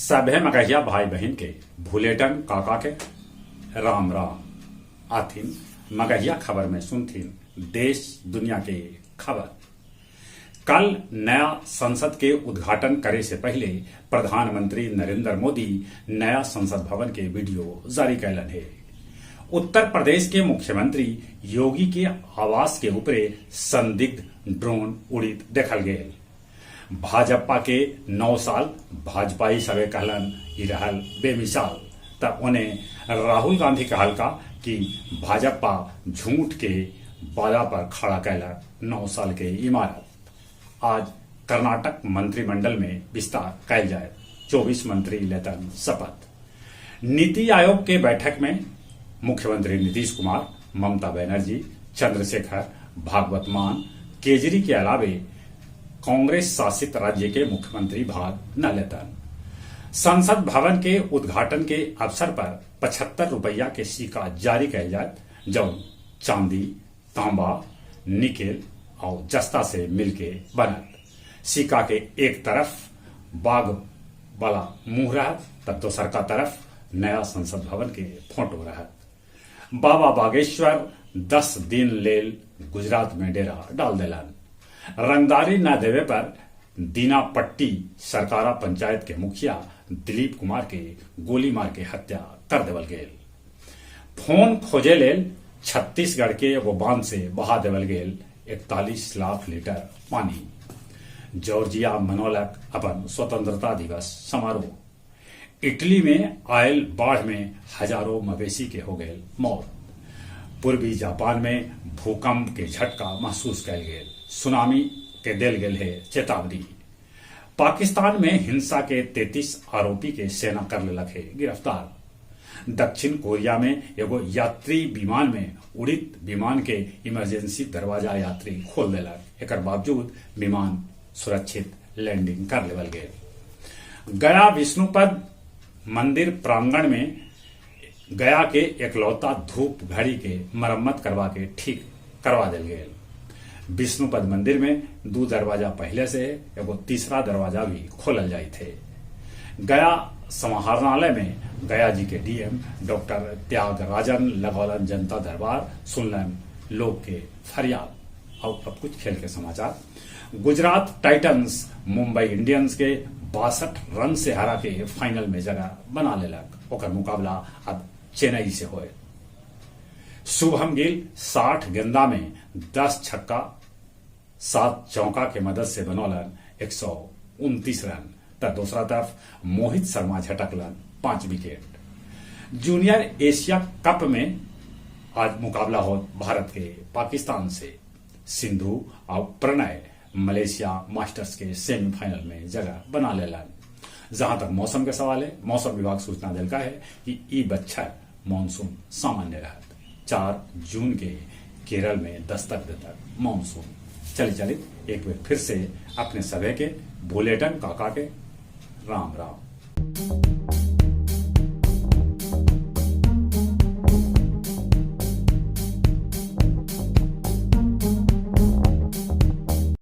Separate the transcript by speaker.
Speaker 1: सभे मगहिया भाई बहिन के भुलेटन काका के राम राम। आथिन मगहिया खबर में सुनथिन देश दुनिया के खबर। कल नया संसद के उद्घाटन करे से पहिले प्रधानमंत्री नरेंद्र मोदी नया संसद भवन के वीडियो जारी कैलन हे। उत्तर प्रदेश के मुख्यमंत्री योगी के आवास के उपरे संदिग्ध ड्रोन उड़ित देखल गेल। भाजपा के 9 साल भाजपाई सबे कहलन ई रहल बेमिसाल, त ओने राहुल गांधी कहलका कि भाजपा झूठ के वादा पर खड़ा कैलक 9 साल के इमारत। आज कर्नाटक मंत्रिमंडल में विस्तार कैल जाए, 24 मंत्री लेतन शपथ। नीति आयोग के बैठक में मुख्यमंत्री नीतीश कुमार, ममता बनर्जी, चंद्रशेखर, भागवत मान, केजरी के अलावे कांग्रेस शासित राज्य के मुख्यमंत्री भाग न लेतन। संसद भवन के उद्घाटन के अवसर पर 75 रुपया के सिक्का जारी कैल जाए, जौन चांदी, तांबा, निकेल और जस्ता से मिलके बनत। सिक्का के एक तरफ बाघ वाला मुंह रहत त दोसर का तरफ नया संसद भवन के फोटो रहत। बाबा बागेश्वर 10 दिन लेल गुजरात में डेरा डाल देलन। रंगदारी न देवे पर दीनापट्टी सरकारा पंचायत के मुखिया दिलीप कुमार के गोली मार के हत्या कर देवल गेल। फोन खोजे लेल छत्तीसगढ़ के एगो बांध से बहा देवल गेल 41 लाख लीटर पानी। जॉर्जिया मनौलक अपन स्वतंत्रता दिवस समारोह। इटली में आयल बाढ़ में हजारों मवेशी के हो गए मौत। पूर्वी जापान में भूकंप के झटका महसूस कैल गेल, सुनामी के देल गेल है चेतावनी। पाकिस्तान में हिंसा के 33 आरोपी के सेना कर लेलक है गिरफ्तार। दक्षिण कोरिया में एगो यात्री विमान में उड़ित विमान के इमरजेंसी दरवाजा यात्री खोल देलक, एकर बावजूद विमान सुरक्षित लैंडिंग कर लेवल गेल। गया विष्णुपद मंदिर प्रांगण में गया के एकलौता धूप घड़ी के मरम्मत करवा के ठीक करवा दिल गेल। विष्णुपद मंदिर में 2 दरवाजा पहले से एगो तीसरा दरवाजा भी खोलल जाये थे। गया समाहरणालय में गया जी के डीएम डॉक्टर त्यागराजन लगौलन जनता दरबार, सुनलन लोग के फरियाद। और अब कुछ खेल के समाचार। गुजरात टाइटंस मुंबई इंडियंस के 62 रन से हरा के फाइनल में जगह बना लेलक। ओकर मुकाबला अब चेन्नई से होए। शुभम गिल 60 गेंदा में 10 छक्का 7 चौका के मदद से बनौलन 129 रन, त दूसरा तरफ मोहित शर्मा झटकलन 5 विकेट। जूनियर एशिया कप में आज मुकाबला हो भारत के पाकिस्तान से। सिंधु और प्रणय मलेशिया मास्टर्स के सेमीफाइनल में जगह बना लेलन। जहां तक मौसम के सवाल है, मौसम विभाग सूचना दिलका है कि ई बच्छर मानसून सामान्य रहत। 4 जून के केरल में दस्तक देता मानसून। चली चली एक बार फिर से अपने सभे के भुलेटन काका के राम राम।